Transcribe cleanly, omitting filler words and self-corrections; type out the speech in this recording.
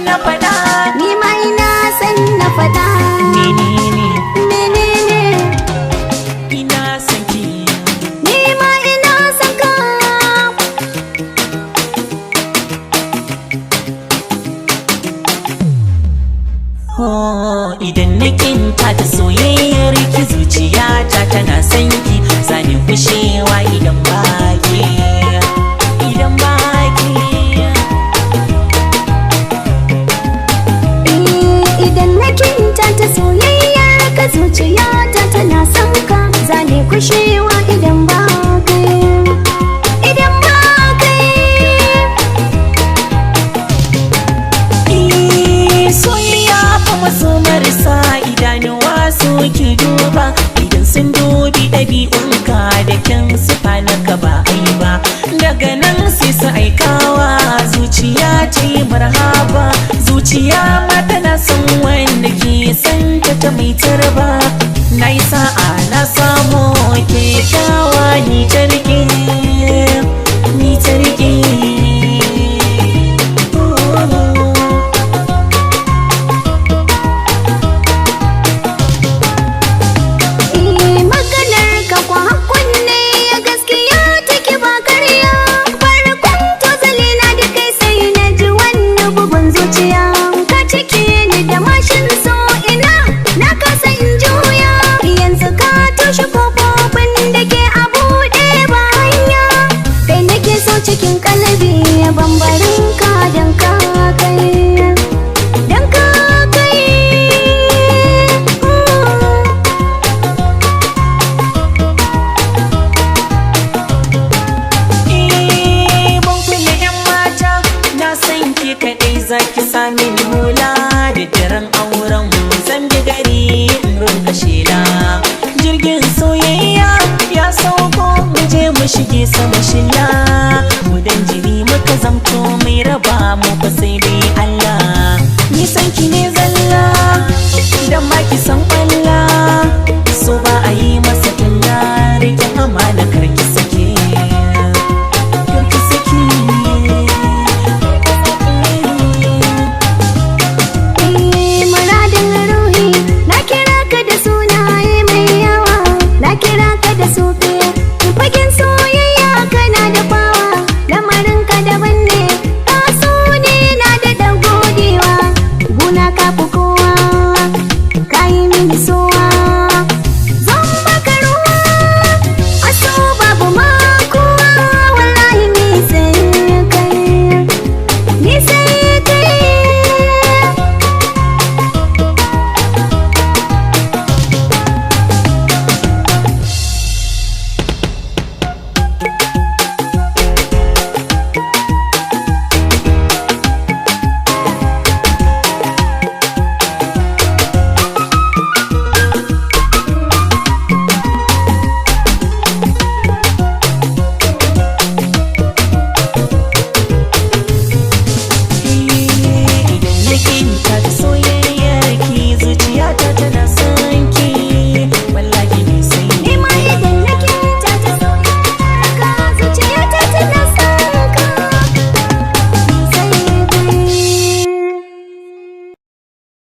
na faɗa. Ni ma ina son na faɗa. Menene? Menene? Ina son ki. Ni ma ina son ka. Oh, idan na kinta ta soyayyar ki, zuciyata tana son ki, zani kushewa idan ba ki, idan ba ki. Eh, idan na kinta ta soyayyar ka, zuciyata tana son ka, zane kushewa idan ba kai, idan ba kai. Eh, soyayya fa maso marasa idanuwa suke duba, idan sun dubi ɗabi'unka da kyan sufa na ka ba ai ba, daga nan sai su aikawa zuciya ce marhaba. Zuciya ma tana son wanda ke san ta, ta mai tarba. Na yi sa'a na samu kyakkyawa, ni ta rike, ni ta rike. Eh, maganar ka kwa hakkun ne ya gaskiya take ba karya. Farkon tozali na da kai sai na ji wannan bugun zuciya. Ka cike ni da mashin so ina na kasa in juya. Yanzu ka toshe kofofin da ke a buɗe ba hanya. Kai nake so cikin kalabi, bambarin ka don